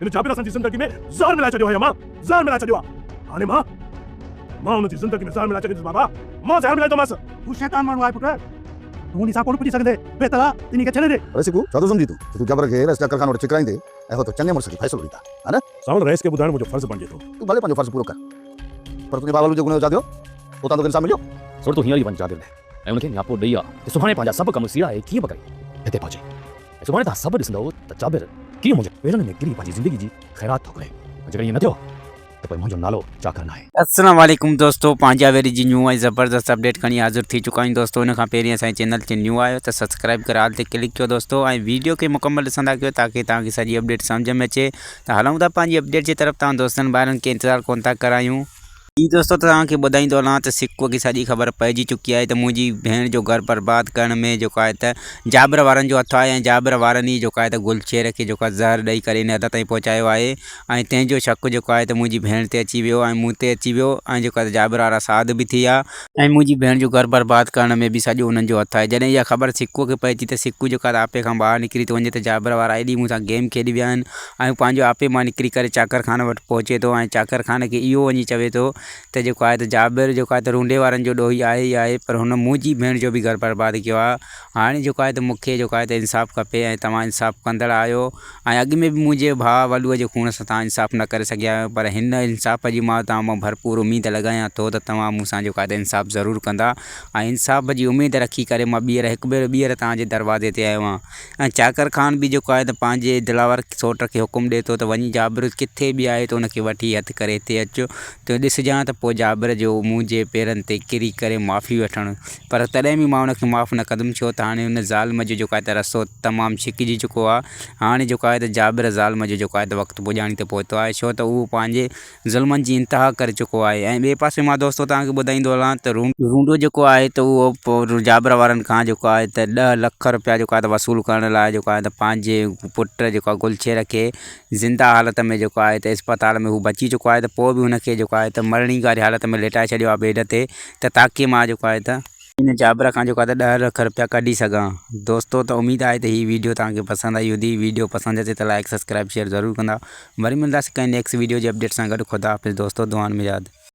هن جابر اسان جي زندگي ۾ زهر ملائي ڇڏيو آهي امان، زهر ملائي ڇڏيو آهي. هاڻي مان، مان هن جي زندگي ۾ زهر ملائي ڇڏيندس بابا، مان زهر ملائيندومانس. هو شيطان ماڻهو آهي پٽ، تون انهي سان ڪونه پڄي سگهندين، بهتر آهي ته انهي کي ڇڏي ڏي. اڙي سڪو، ڇا ٿو سمجهين تون ته تون جابر کي رئيس چاڪر خان وٽ ڇڪرائيندين ۽ هو تو چڱي مڙس کي فيصلو ڏيندا، ها نه؟ سانوڻ رئيس کي ٻڌائڻ منهنجو فرض بڻجي ٿو. تون ڀلي پنهنجو فرض پورو ڪر، پر تنهنجي ڀاء ولو جي گناهه جو ڇا ٿيو؟ اتان توکي انصاف مليو؟ سوٽ تون هينئر ئي وڃ جابر ڏي ۽ ان کي نياپو ڏئي آ ته سڀاڻي پنهنجا سڀ ڪم سيڙائي ڪيئن به ڪري هتي پهچي. ۽ سڀاڻي توهان سڀ ڏسندؤ ته جابر ڪيئن منهنجي پيرن ۾ ڪري پنهنجي زندگي جي خيرات ٿو گهري ۽ جيڪڏهن ائين نه ٿيو ته پوء منهنجو نالو چاڪر ناهي. السلام عليڪم دوستو پنهنجا ويري جي نيو ۽ زبردست اپڊيٽ کڻي حاضر ٿي چڪا آهيون دوستو ان کان پهرين اسان جي چينل تي نيو آهيو ته سبسڪرائب ڪري آل تي ڪلڪ ڪيو دوستو ۽ ويڊيو کي مڪمل ڏسندا ڪيو تاڪي توهان کي سڄي اپڊيٽ سمجهه ۾ اچي ته هلون ٿا پنهنجي اپڊيٽ جي طرف توهان دوستن ڀائرن کي انتظار ڪون ٿا ڪرايون. جي دوستو توهان کي ٻڌائيندو هلان ته سڪوء کي سڄي خبر پئجي چڪي آهي ته منهنجي ڀيڻ جو گهر برباد ڪرڻ ۾ جيڪو آهي ته جابر وارن جو هٿ آهي ۽ جابر وارن ئي جيڪو آهي ته گلشير کي جيڪو آهي زهر ڏئي ڪري ان حد تائين پهچايو آهي ۽ تنهن جو شڪ جيڪو آهي ته منهنجي ڀيڻ تي اچي ويو ۽ مون تي اچي ويو ۽ جيڪو آهي ته جابر وارا ساڌ به ٿي ويا ۽ منهنجي ڀيڻ جو گهر برباد ڪرڻ ۾ به سڄو انهن جو هٿ آهي جڏهن اها خبر سڪوء کي پئي ٿي ته سڪو جيڪو آهي ته آپي کان ٻاهر نڪري ٿو وڃي ته جابر وارا ايڏي مون سان گيم کيڏي ويا آهن ۽ هو پنهنجو آپي مان نڪري ڪري چاڪر خان وٽ پهچي ٿو ۽ چاڪر خان کي اهو وڃي چوي ٿو ته جيڪو آهي ته جابر جيڪو آهي ته رونڊي وارن جو ڏوهي آهي ئي آهي پر هن منهنجي ڀيڻ جو به گهر برباد ڪيو آهي هاڻي جيڪو آهي ته مون کي جيڪو آهي ته انصاف کپي ۽ توهان انصاف ڪندڙ آهيو ۽ اڳ ۾ به منهنجي ڀاء ولوء جي خون سان توهان انصاف نه ڪري سگهيا آهيو پر هن انصاف جي مان توهان مان ڀرپور اميد لڳايان ٿو ته توهان مون سان جيڪو آهي ته انصاف ضرور ڪندا ۽ انصاف جي اميد رکي ڪري مان ٻيهر هڪ ڀيرو ٻيهر توهان جي دروازي تي آيو آهيان ۽ چاڪر خان به جيڪو آهي ته پنهنجي دلاور سوٽ کي حڪم ڏئي ٿو ته وڃي جابر ڪٿي به آهي ته ان کي وٺي هٿ ڪري هتي اچ ته ڏسجان ته پوء جابر جو منهنجي پيرن تي ڪري ڪري معافي وٺڻ پر تڏهن به مان ان کي معاف نه ڪندم ڇو ته هاڻي ان ظالم جو جيڪو آهي ته رسو تمام ڇڪجي چڪو آهي هاڻي جيڪو آهي ته جابر ظالم جو جيڪو آهي ته وقت پڄاڻي تي پهتو آهي ڇو ته اهو پنهنجي ظلمن جي انتها ڪري چڪو آهي ۽ ٻئي پاسي مان دوستو توهان کي ٻڌائيندو هلان ته رونڊو جيڪو آهي ته اهو جابر وارن کان جيڪو آهي ته ڏهه لک روپيا جيڪو آهي ته وصول ڪرڻ لاء جيڪو آهي ته پنهنجي پٽ جيڪو آهي گلشير کي زنده حالت ۾ جيڪو آهي ته اسپتال ۾ هو بچي چڪو آهي ته پوء به هن کي جيڪو آهي ته مرڻي واري حالت ۾ ليٽائي ڇڏيو آهي بيڊ تي ته تاڪي مان جيڪو آهي ته ان جابر کان جيڪو آهي ته ڏهه لک رپيا ڪڍي سگهان دوستو ته اميد آهي ته هي ويڊيو توهان کي پسند آئي هوندي ويڊيو پسند اچي ته لائڪ سبسڪرائب شيئر ضرور ڪندا وري ملنداسين ڪنهن نيڪسٽ ويڊيو جي اپڊيٽ سان گڏ خدا حافظ دوستو دعائن ۾ ياد.